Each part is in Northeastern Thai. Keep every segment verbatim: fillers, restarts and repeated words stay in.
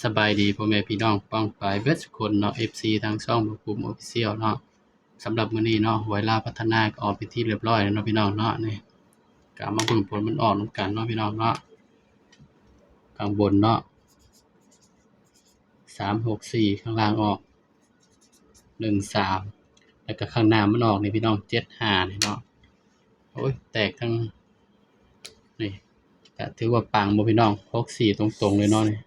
สบายดีพ่อแม่พี่น้องป้องปายเบิดสุคนเนาะ เอฟซี ทางช่องบ่าวภูมิ Official เนาะ สำหรับมื้อนี้เนาะ หวยลาวพัฒนาก็ออกเป็นที่เรียบร้อยแล้วเนาะพี่น้องเนาะ นี่ ก็มาเบิ่งผลมันออกนำกันเนาะพี่น้องเนาะ ข้างบนเนาะ สามหกสี่ ข้างล่างออก หนึ่งสาม แล้วก็ข้างหน้ามันออกนี่พี่น้อง เจ็ดห้า นี่เนาะ โอ้ย แตกทั้ง นี่ ก็ถือว่าปังบ่พี่น้อง หกสี่ ตรงๆเลยเนาะ นี่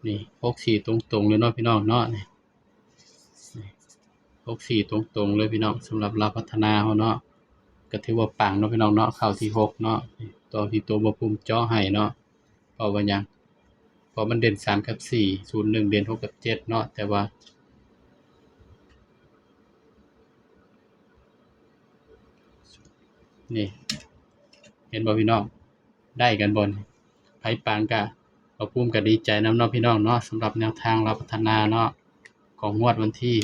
นี่ หกสี่ ตรงๆเลยเนาะพี่น้องเนาะ นี่ นี่ หกสี่ ตรงๆเลยพี่น้อง สำหรับลาวพัฒนาเฮาเนาะ ก็ถือว่าปังเนาะพี่น้องเนาะ เข้าที่หกเนาะ นี่ ตัวที่ตัวบ่าวภูมิเจาะให้เนาะ เพราะว่าหยัง เพราะมันเด่น สาม กับ สี่ ศูนย์หนึ่ง เด่น หก กับ เจ็ด เนาะ แต่ว่า นี่ เห็นบ่พี่น้อง ได้กันบ่นี่ ไผปังก็ บ่าวภูมิก็ดีใจนำเนาะพี่น้องเนาะ สำหรับแนวทางลาวพัฒนาเนาะ ของงวดวันที่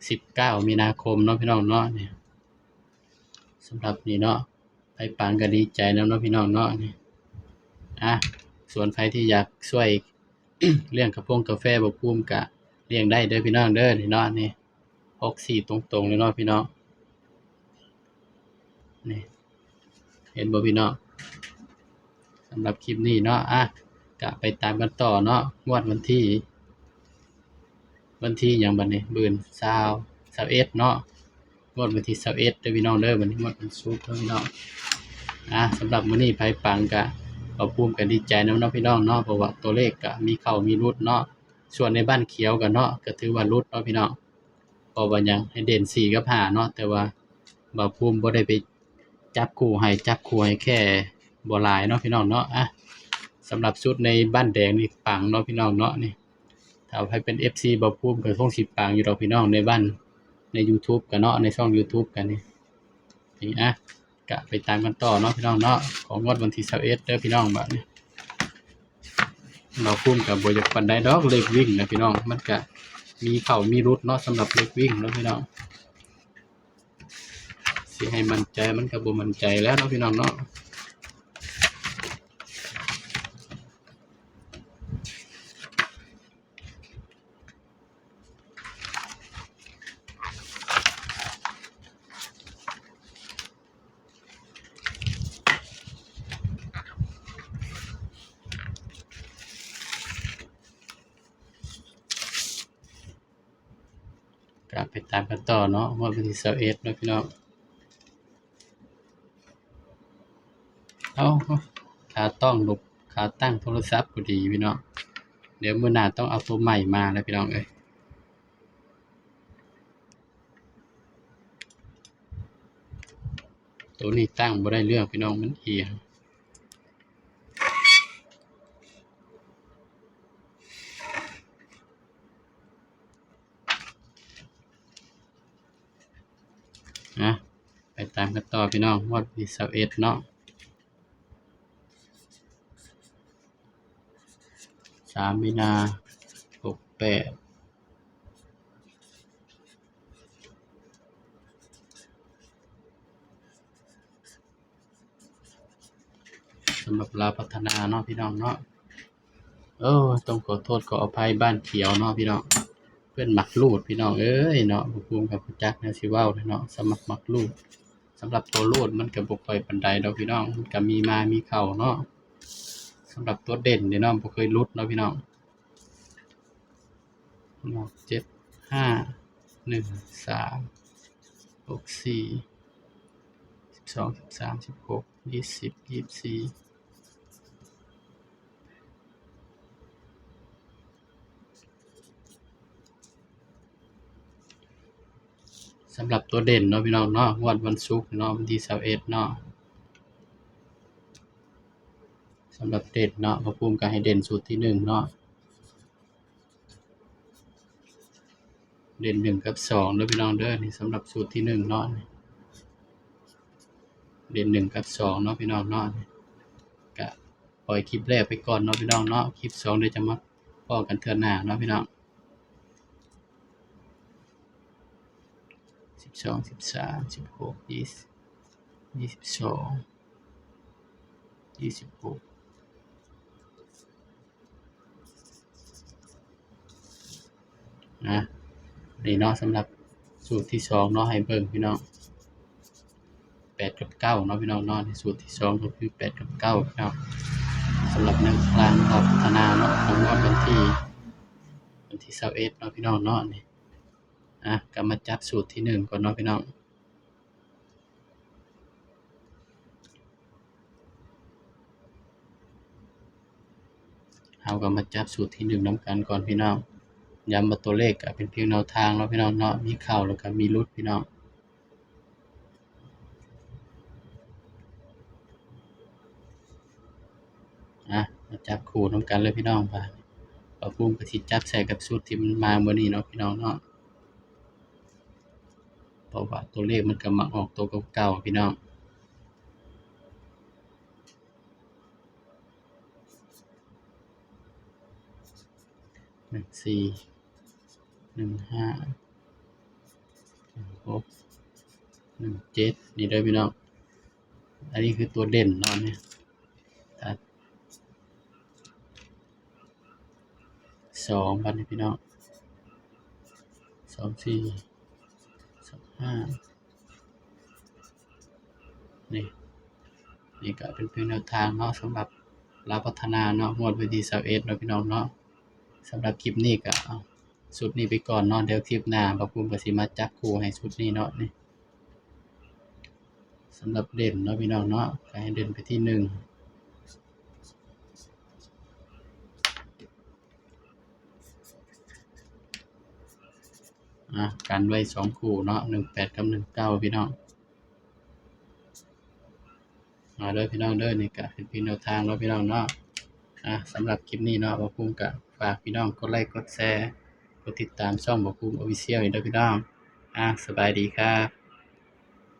สิบเก้า มีนาคมเนาะพี่น้องเนาะ นี่ สำหรับนี่เนาะ ไผปังก็ดีใจนำเนาะพี่น้องเนาะ นี่ อ่ะ ส่วนไผที่อยากช่วย เลี้ยงกาโฟงกาแฟบ่าวภูมิก็เลี้ยงได้เด้อพี่น้องเด้อ นี่เนาะ นี่ หกสี่ ตรงๆเลยเนาะพี่น้อง นี่ เห็นบ่พี่น้อง สำหรับคลิปนี้เนาะ อ่ะ ก็ไปตามกันต่อเนาะ งวดวันที่ วันที่หยังบัดนี้ มื้ออื่น ซาว ซาวเอ็ด เนาะ งวดวันที่ ซาวเอ็ด เด้อพี่น้องเด้อ บัดนี้งวดวันศุกร์เด้อพี่น้อง อ่ะ สำหรับมื้อนี้ไผปังก็ บ่าวภูมิก็ดีใจนำเนาะพี่น้องเนาะ เพราะว่าตัวเลขก็มีเข้ามีหลุดเนาะ ส่วนในบ้านเขียวก็เนาะ ก็ถือว่าหลุดเนาะพี่น้อง เพราะว่าหยัง ให้เด่น สี่ กับ ห้า เนาะ แต่ว่าบ่าวภูมิบ่ได้ไปจับคู่ให้ จับคู่ให้แค่บ่หลายเนาะพี่น้องเนาะ อ่ะ สำหรับชุดในบ้านแดงนี่ปังเนาะพี่น้องเนาะ นี่ ถ้าไผเป็น เอฟซี บ่าวภูมิก็คงสิปังอยู่ดอกพี่น้อง ในบ้าน ใน YouTube ก็เนาะ ในช่อง YouTube ก็นี่ นี่ อ่ะ ก็ไปตามกันต่อเนาะพี่น้องเนาะ ของงวดวันที่ ซาวเอ็ด เด้อพี่น้อง บัดนี้ บ่าวภูมิก็บ่อยากปานใดดอก เลขวิ่งนะพี่น้อง มันก็มีเข้ามีหลุดเนาะ สำหรับเลขวิ่งเนาะพี่น้อง สิให้มั่นใจมันก็บ่มั่นใจแล้วเนาะพี่น้องเนาะ ก็ไปตามกันต่อเนาะ งวดวันที่ ซาวเอ็ด เนาะพี่น้อง เอ้า ขาตั้งโทรศัพท์บ่ดีพี่น้อง เดี๋ยวมื้อหน้าต้องเอาตัวใหม่มาแล้วพี่น้องเอ้ย ตัวนี้ตั้งบ่ได้เรื่องพี่น้อง มันเอียง นะ ไปตามกันต่อพี่น้อง งวดที่ ซาวเอ็ด เนาะ สาม มีนา หกแปด สำหรับลาวพัฒนาเนาะพี่น้องเนาะ เออ ต้องขอโทษขออภัยบ้านเขียวเนาะพี่น้อง เพิ่นมักรูดพี่น้องเอ้ยเนาะ บ่ฮู้กับบ่จักแนวสิเว้าเลยเนาะ สำหรับมักรูด สำหรับตัวรูดมันก็บ่ค่อยปานใดดอกพี่น้อง มันก็มีมามีเข้าเนาะ สำหรับตัวเด่นนี่เนาะ บ่เคยหลุดเนาะพี่น้อง เนาะ เจ็ด ห้า หนึ่ง สาม หก สี่ สิบสอง สิบสาม สิบหก ยี่สิบ ยี่สิบสี่ สำหรับตัวเด่นเนาะพี่น้องเนาะ งวดวันศุกร์เนาะ วันที่ ซาวเอ็ด เนาะ สำหรับเด่นเนาะ บ่าวภูมิก็ให้เด่นชุดที่หนึ่งเนาะ เด่น หนึ่ง กับ สอง เด้อพี่น้องเด้อ นี่สำหรับชุดที่หนึ่งเนาะ เด่น หนึ่ง กับ สอง เนาะพี่น้องเนาะ ก็ปล่อยคลิปแรกไปก่อนเนาะพี่น้องเนาะ คลิปสองเดี๋ยวจะมาพ้อกันเทื่อหน้าเนาะพี่น้อง สิบสอง สิบสาม สิบหก ยี่สิบ ยี่สิบสอง ยี่สิบหก นะ นี่เนาะ สำหรับสูตรที่สองเนาะ ให้เบิ่งพี่น้อง แปดกับเก้าเนาะพี่น้องเนาะ ในสูตรที่สองก็คือแปดกับเก้าพี่น้อง สำหรับแนวทางลาวพัฒนาเนาะ ของงวดวันที่ วันที่ซาวเอ็ดเนาะพี่น้องเนาะ นี่ อ่ะ ก็มาจับสูตรที่หนึ่งก่อนเนาะพี่น้อง เฮาก็มาจับสูตรที่หนึ่งนำกันก่อนพี่น้อง ย้ำว่าตัวเลขก็เป็นเพียงแนวทางเนาะพี่น้องเนาะ มีเข้าแล้วก็มีหลุดพี่น้อง อ่ะ มาจับคู่นำกันเลยพี่น้อง บาดนี้ บ่าวภูมิก็สิจับใส่กับสูตรที่มันมามื้อนี้เนาะพี่น้องเนาะ เพราะว่าตัวเลขมันก็มักออกตัวเก่าๆพี่น้อง หนึ่งสี่ หนึ่งห้า หนึ่งหก หนึ่งเจ็ด นี่เด้อพี่น้อง อันนี้คือตัวเด่นเนาะเนี่ย ตัด สอง บาดนี้พี่น้อง สองสี่ สองห้า นี่ นี่ก็เป็นเพียงแนวทางเนาะ สำหรับลาวพัฒนาเนาะ งวดวันที่ซาวเอ็ดเนาะพี่น้องเนาะ สำหรับคลิปนี้ก็เอาชุดนี้ไปก่อนเนาะ เดี๋ยวคลิปหน้าบ่าวภูมิก็สิมาจับคู่ให้ชุดนี้เนาะ นี่ สำหรับเด่นเนาะพี่น้องเนาะ ก็ให้เด่นไปที่หนึ่ง อ่ะ กันไว้สองคู่เนาะ หนึ่งแปดกับหนึ่งเก้าพี่น้อง มาเด้อพี่น้องเด้อ นี่ก็เป็นเพียงแนวทางเนาะพี่น้องเนาะ อ่ะ สำหรับคลิปนี้เนาะ บ่าวภูมิก็ฝากพี่น้องกดไลค์กดแชร์ กดติดตามช่องบ่าวภูมิ Official นี่เด้อพี่น้อง อ่ะ สบายดีครับ